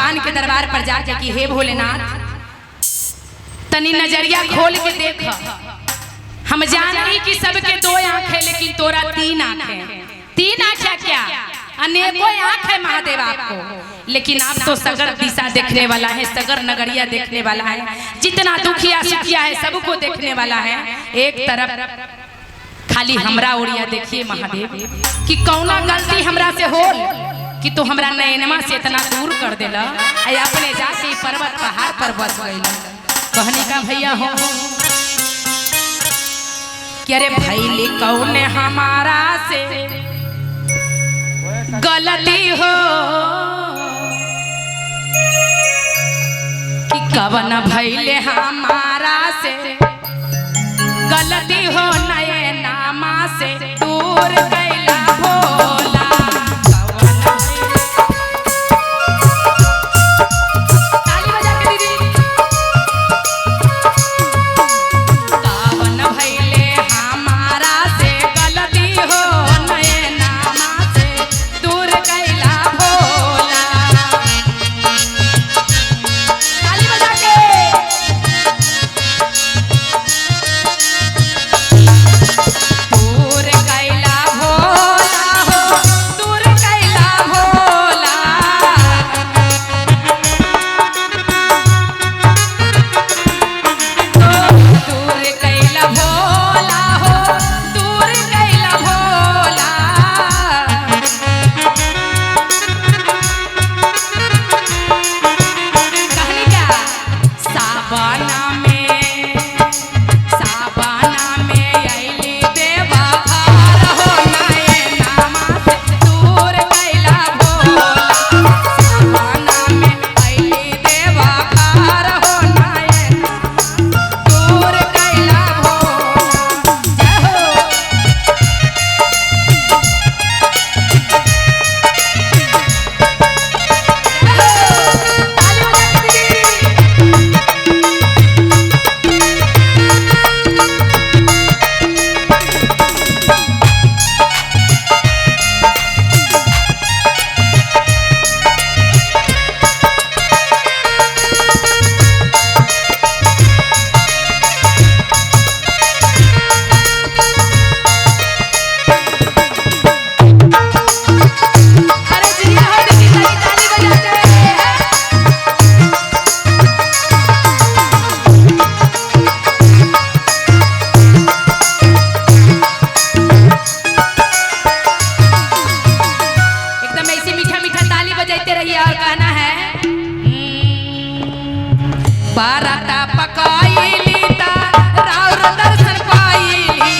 भगवान के दरबार पर जाके कि हे भोलेनाथ, तनी नजरिया खोल के देख, हम जान कि सबके दो आंख है लेकिन तोरा तीन आंख है। तीन आंख है क्या? अनेकों आंख है महादेव आपको, लेकिन आप तो सगर दिशा देखने वाला है, सगर नगरिया देखने वाला है, जितना दुखिया सुखिया है सबको देखने वाला है। एक तरफ खाली हमरा ओरिया देखिए महादेव कि कौना गलती हमरा से होल कि तो हमरा नयनमा से इतना दूर कर देला, अपने जाके पर्वत पहाड़ पर बस गइल। कहने का भैया हो कि अरे भैली कौन हमारा से गलती हो कि कवन भैले हमारा से गलती हो, नयनामा से दूर कैला भोला। ताली बजा के दीदी। कवन भैले हमारा से गलती हो, नयनामा से दूर कैला भोला। ताली बजा के। दूर कैला भोला हो, दूर कैला भोला। दूर कैला भोला हो, दूर कैला भोला। कहनी का सावना में, सावना में अइली देवा घर हो, नयनामा से दूर कैला भोला। सावना में अइली देवा घर हो, नयनामा दूर कैला भोला। जय हो। ताली बजा के दीदी। अरे जिया हो दीदी, ताली ताली बजा के। एकदम ऐसे मीठा मीठा ताली बजाते रहिए। और कहना है बाराता पकाईली ता राउर दर्शन पाईली।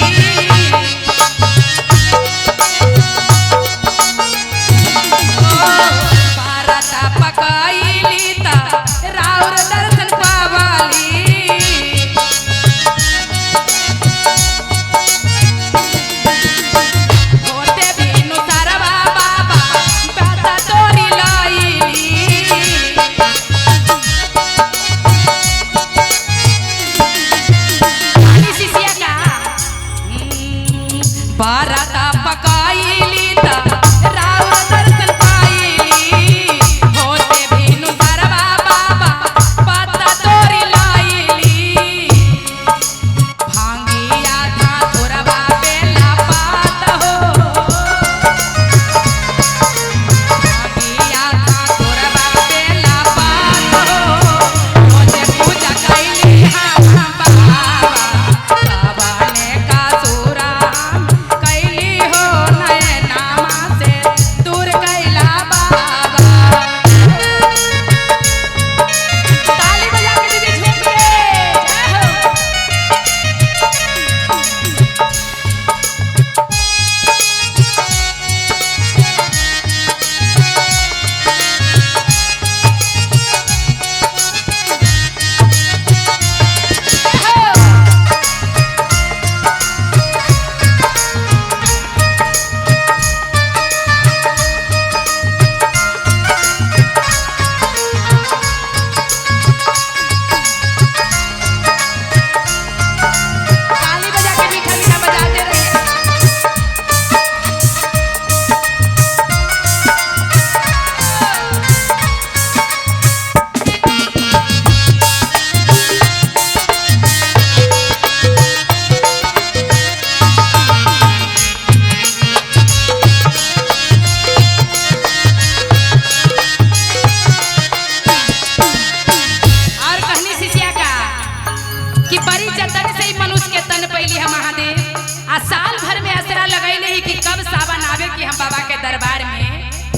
बाराता पकाईली ता राउर दर्शन पावाली। होते बिनु सरवा बाबा बाता तोरी लाईली। खाली शिष्या का बाराता पकाईली ता राउर दर्शन पाईली। होते बिनु सरवा बाबा बाता तोरी लाईली। भांगिया था थोरवा बेला पात हो, भांगिया था थोरवा बेला पात हो, रोज पूजा कैली हम बाबा। बाबा ने का सूरा कैली हो, नयनामा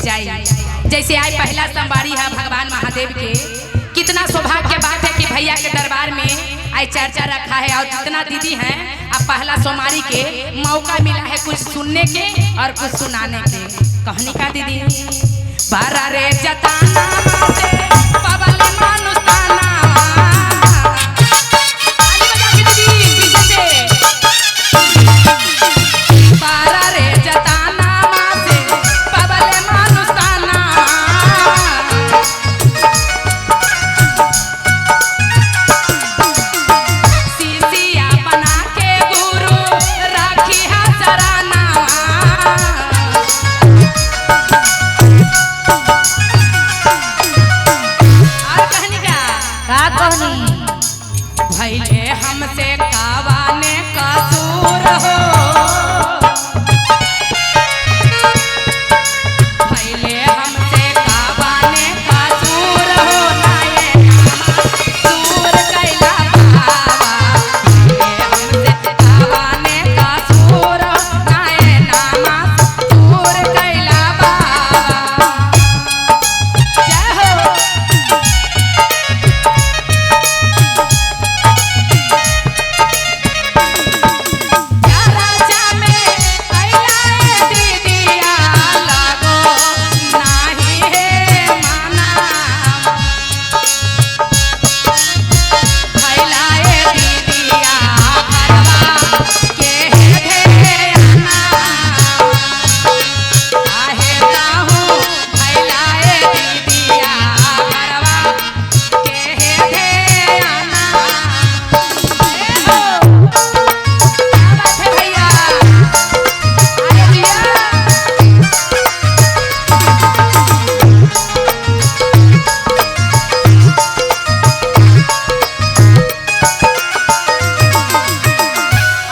जाए। जैसे आए पहला सोमवारी है भगवान महादेव के, कितना सौभाग्य बात है कि भैया के दरबार में आए चर्चा रखा है और जितना दीदी हैं अब पहला सोमवारी के मौका मिला है कुछ सुनने के और कुछ सुनाने के। कहने का दीदी बारा रे जताना से पवल मानुस्ताना, ताली बजा के दीदी पीछे से। बारा रे जताना से पवल मानुस्ताना, सीसिया बना के गुरु राखी हसराना। और कहनी का का कहनी? भैले हमसे कावाने कसूर हो, भैले हमसे कावाने कसूर हो, नाये दूर कैला बाबा। भैले हमसे कावाने कसूर हो, नाये नामा दूर कैला बाबा। जय हो। राजा में कैला दीदिया लागो नाही हे माना, फैलाए दीदिया घरवा के हे ध्याना। आहे ताहू फैलाए दीदिया घरवा के हे ध्याना। ए हो क्या बात है भैया, अरे भैया।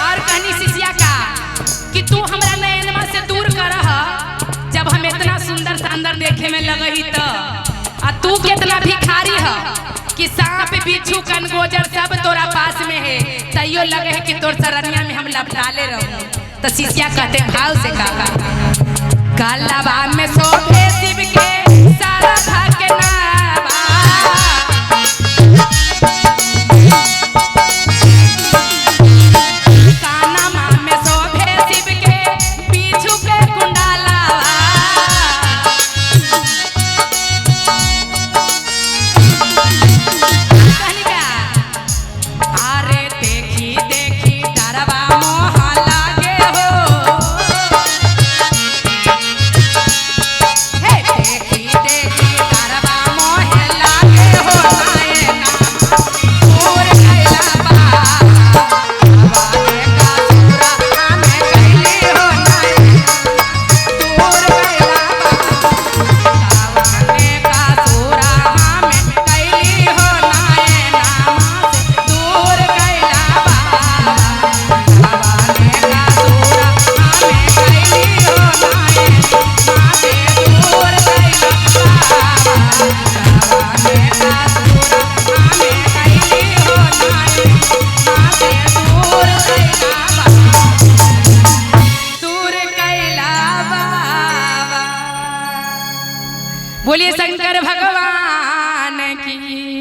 और कहनी शिष्या का कि तू हमरा नयनमा से दूर करह, जब हम इतना सुंदर शानदार देखे में लगही त आ तू कितना भिखारी ह कि सांप बिच्छू कनगोजर सब तोरा पास में है, तैयो लगे है कि तोर सरनिया में हम लपटाले रहो। तो शिष्या कहते भाव से का कलवा में शोभे शिव के सारा भगनावा, कानमा में शोभे शिव के पीछू के कुंडालावा। कहनी का अरे देखी देखी डरवा मोह लागे हो, हे देखी देखी डरवा मोह लागे हो, नाये ना दूर कैला बाबा। बाबा का सूरा हमें कैली हो, नाये दूर कैला बाबा। कावाने का सूरा हमें कैली हो, नाये नामा से दूर कैला बाबा। कावाने का सूरा हमें कैली हो, नाये नामा से दूर कैला बाबा। कावाने का सूरा हमें कैली हो, नाये नामा से दूर कैला बाबा। दूर कैला बाबा। बोलिए शंकर भगवान की।